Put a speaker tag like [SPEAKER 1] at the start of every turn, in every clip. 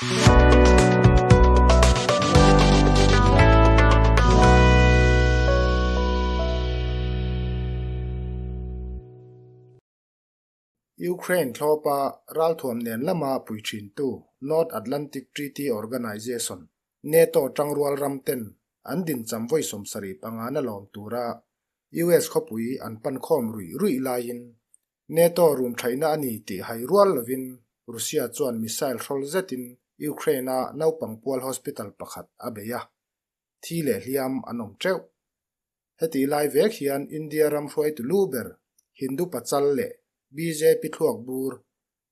[SPEAKER 1] Ukraine thlawpa ralthuam nen lama pui thintu North Atlantic Treaty Organization, NATO, tangrual ram ten an dincham vawi 75 na lawm tura US khawpui an pan khawm ruih ruih laiin NATO rum thaihna a ni tih hai rual lovin Russia chuan missile hrawl zetin Ukraine-a naupang pual hospital pakhat a bei a, thi leh hliam an awm teuh. Hetih lai vek hian India ram hruaitu lu ber Hindu Pachal leh bjp thluak bur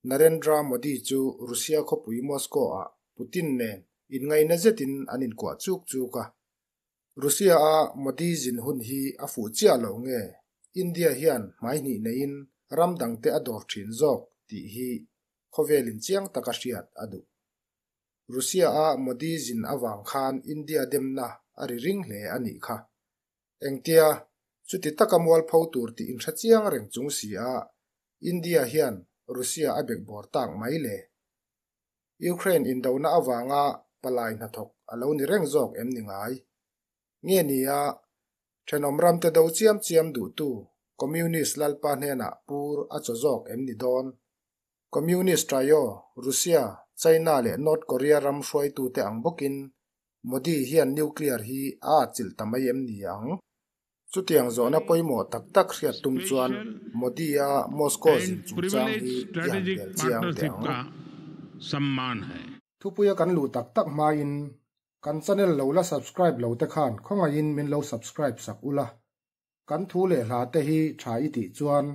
[SPEAKER 1] Narendra Modi chu Russia khawpui Moscow-ah Putin nen inngaihna zetin an inkuah chuk chuk a. Russia-a Modi zin hun hi a fuh chiah lo nge India hian hmaihnih neiin ram dangte a dawr thin zawk tih hi khawvelin chiang taka hriat a duh. Russia-a Modi zin avang khan India demna a ri ring hle a nih kha. Engtia, chuti taka mualpho tur tih inhre chiang reng chung si a, India hian Russia a bekbawr tak mai le. Ukraine indona avanga palai hnathawk a lo ni reng zawk em ni ngai? Nge nia, thenawm ramte do chiam chiam duhtu Communist lalpa hnenah pur a chaw zawk em ni dawn? Communist trio, Russia, China leh North Korea ram hruaitute ang bawkin Modi hian nuclear hi a atchilh ta mai em ni ang? Chutiang zawhna pawimawh tak tak hriat tum chuan Modi-a Moscow zin chungchang hi i han bel chiang teh ang. Thupuia kan luh tak tak hmain kan channel lo la subscribe lo te khan khawngaihin min lo subscribe sak ula. Kan thu leh hla te hi tha i tih chuan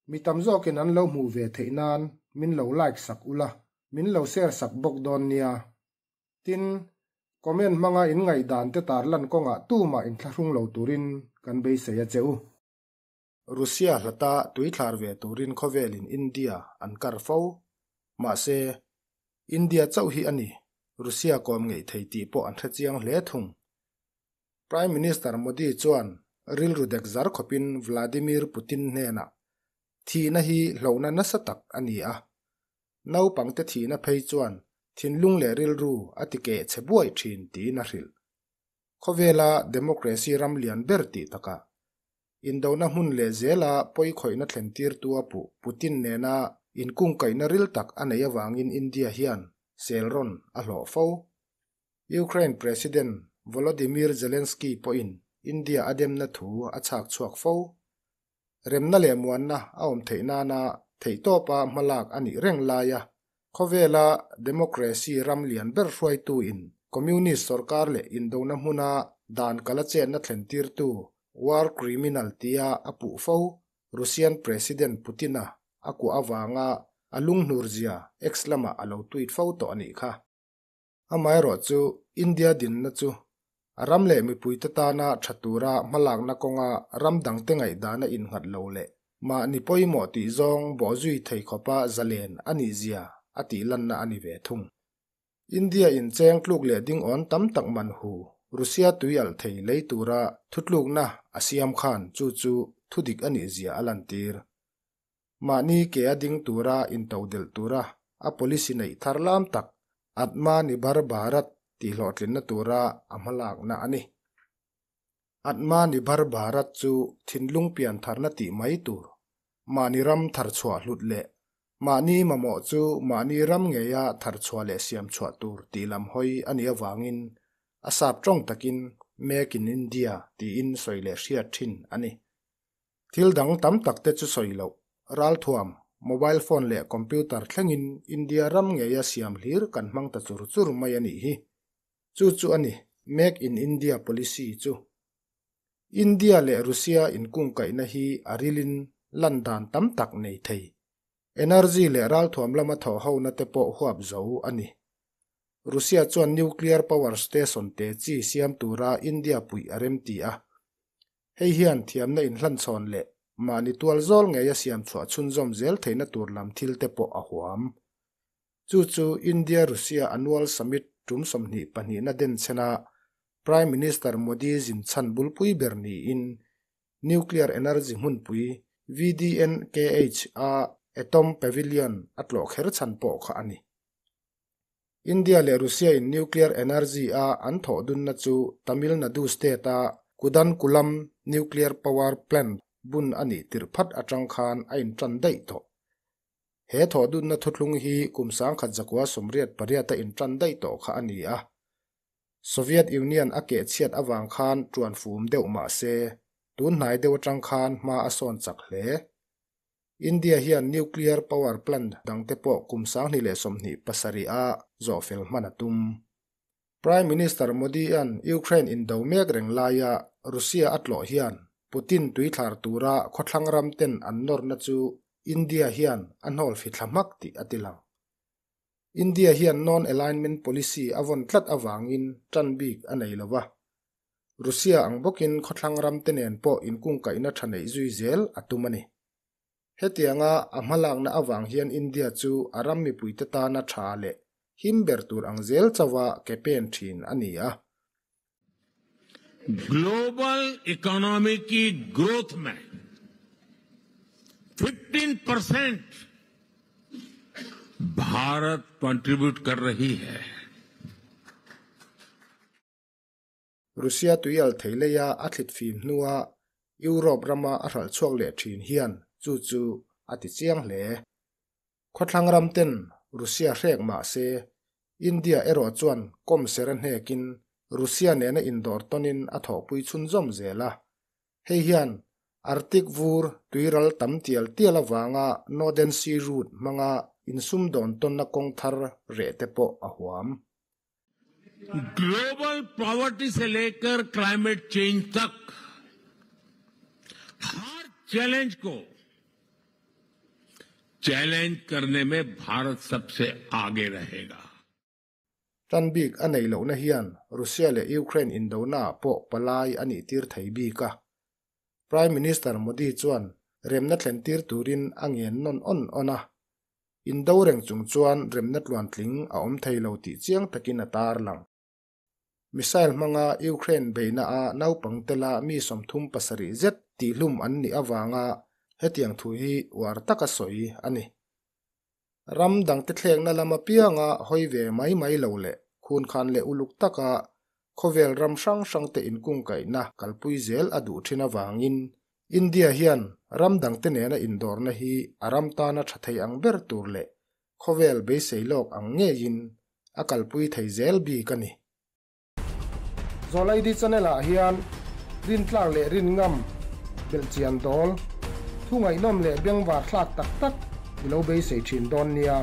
[SPEAKER 1] mi tam zawkin an lo hmuh ve theih nan min lo like sak ula, min lo share sak bawk dawn nia. Tin, comment hmanga in ngaihdan te tarlan kawngah tumah inthlahrung lo turin kan beisei a che u. Russia hlata tuithlar ve turin khawvelin India an kar fo. Mahse, India chauh hi a ni Russia kawm ngeih thei tih pawh an hrechiang hle thung. Prime Minister Modi chuan rilru dek zar khawpin Vladimir Putin hnenah, Thihna hi hlauhna nasa tak a ni a. Naupangte thihna phei chuan thinlung leh rilru a ti keh chhe buai thin tiin a hrilh. Khawvela democracy ram lian ber tih takah indona hmun leh zela pawi khawihna thlen tirtu a puh Putin nena inkungkaihna ril tak a neih avangin India hian sel rawn a hlawh fo. Ukraine President Volodymyr Zelensky pawhin India a demna thu a chhak chhuak fo. Remna leh muanna a awm theih nana theihtawpa hmalak a nih reng laia khawvela democracy ram lian ber hruaituin Communist sorkar leh indona hmuna dan kala chetna thlentirtu war criminal tia a puh fo Russian President Putin-a a kuah avanga a lunghnur zia X lamah a lo tweet fo tawh a nih kha. Amaherawhchu India dinna chu a ram leh mipuite tana tha tura hmalakna kawnga ram dangte ngaihdana innghat lo leh mahni pawimawh tih zawng bawhzui thei khawpa zalen a nih zia a tih lanna a ni ve thung. India in cheng tluk leh ding awn tam tak man hu Russia tui alh thei lei tura thutlukna a siam khan chu chu thudik a nih zia a lantir. Mahni ke a ding tura intodelh tura a policy neih thar lam tak Atmanirbhar Bharat tih hlawhtlinna tura a hmalakna a ni. Atmanirbhar Bharat chu thinlung pian tharna tih mai tur, mahni ram thar chhuah hlut leh mahni mamawh chu mahni ram ngeia thar chhuah leh siam chhuah tur tih lam hawi a nih avangin a sap tawng takin Make in India tiin sawi leh hriat thin a ni. Thil dang tam tak te chu sawi loh, ralthuam, mobile phone leh computer thlengin India ram ngeia siam hlir kan hmang ta chur chur mai a nih hi. Chu chu a ni, Make in India policy chu. India leh Russia inkungkaihna hi a rilin lan dan tam tak nei thei. Energy leh ralthuam lama thawh hona te pawh huap zo a ni. Russia chuan nuclear power station te chi siam tura India puih a remti a. Hei hian thiamna inhlanchhawn leh mahni tual zawl ngeia siam chhuah chhunzawm zel theihna tur lam thil te pawh a huam. Chu chu India-Russia Annual Summit tum 22 na denchhena Prime Minister Modi zin chhan bulpui ber niin Nuclear Energy hmunpui VDNKH a Atom Pavilion a tlawh kher chhan pawh kha a ni. India leh Russia in nuclear energy a an thawh dunna chu Tamil Nadu state a Kudankulam nuclear power plant bun a nih tirh phat atang khan a intan daih tawh. He thawh dunna thuthlung hi kum 1988 a intan daih tawh kha a ni a. Soviet Union a keh chhiat avang khan tuan fum deuh mah se, tun hnai deuh atang khan hma a sawn chak hle. India hian nuclear power plant dangte pawh kum 2027 a zawhfel hman a tum. Prime Minister Modi an Ukraine indo mek reng laia Russia a tlawh hian Putin tuithlar tura khawthlang ram ten an nawrna chu India hian a hnawl fithla hmak tih a ti lang. India hian non-alignment policy a vawn tlat awangin tan bik a nei lova. Russia ang bawkin khawthlang ram te nen pawh inkungkaihna tha neih zui zel a tum a ni. Hetianga a hmalakna awang hian India chu a ram mipuite tana tha leh him ber tur ang zel chawa ke pen thin a ni a.
[SPEAKER 2] Global economy की growth में 15% भारत contribute कर रही है।
[SPEAKER 1] Russia tuial theileia a thlit fim hnua Europe rama a hral chuak leh thin hian chu chu a ti chiang hle. Khawthlang ram ten Russia hrek mah se India erawh chuan kom ser a hnekin Russia nena indawr tawnin a thawhpui chhunzawm zel a. Hei hian Arctic vur tuiral tam tial tial awanga Northern Sea Route hmanga insum dawn tawnna kawng thar reh te pawh a huam.
[SPEAKER 2] Global poverty से लेकर climate change तक हर challenge को challenge करने में भारत सबसे आगे रहेगा।
[SPEAKER 1] Tan bik a nei lohna hian Russia leh Ukraine indona pawh palai a nih tir thei bik a. Prime Minister Modi chuan remna thlen tir turin a ngen nawn on on a. Indo reng chung chuan remna tluan tling a awm thei lo tih chiang takin a tar lang. Missile hmanga Ukraine beina a naupang tela mi 37 zet tih hlum an ni awanga hetiang thu hi uar taka sawi a ni. Ram dang te thlekna lama pianga hawi ve mai mai lo leh khun khan leh uluk taka khawvel ram hrang hrang te inkungkaihna kalpui zel a duh thin awangin India hian ram dang te nena indawrna hi a ram tana tha thei ang ber tur leh khawvel beisei lawk ang ngeiin a kalpui thei zel bik a ni. Zawlaidi channel ah hian rin tlak leh rin ngam belhchian dawl thu ngaihnawm leh bengvar thlak tak tak i lo beisei thin dawn nia.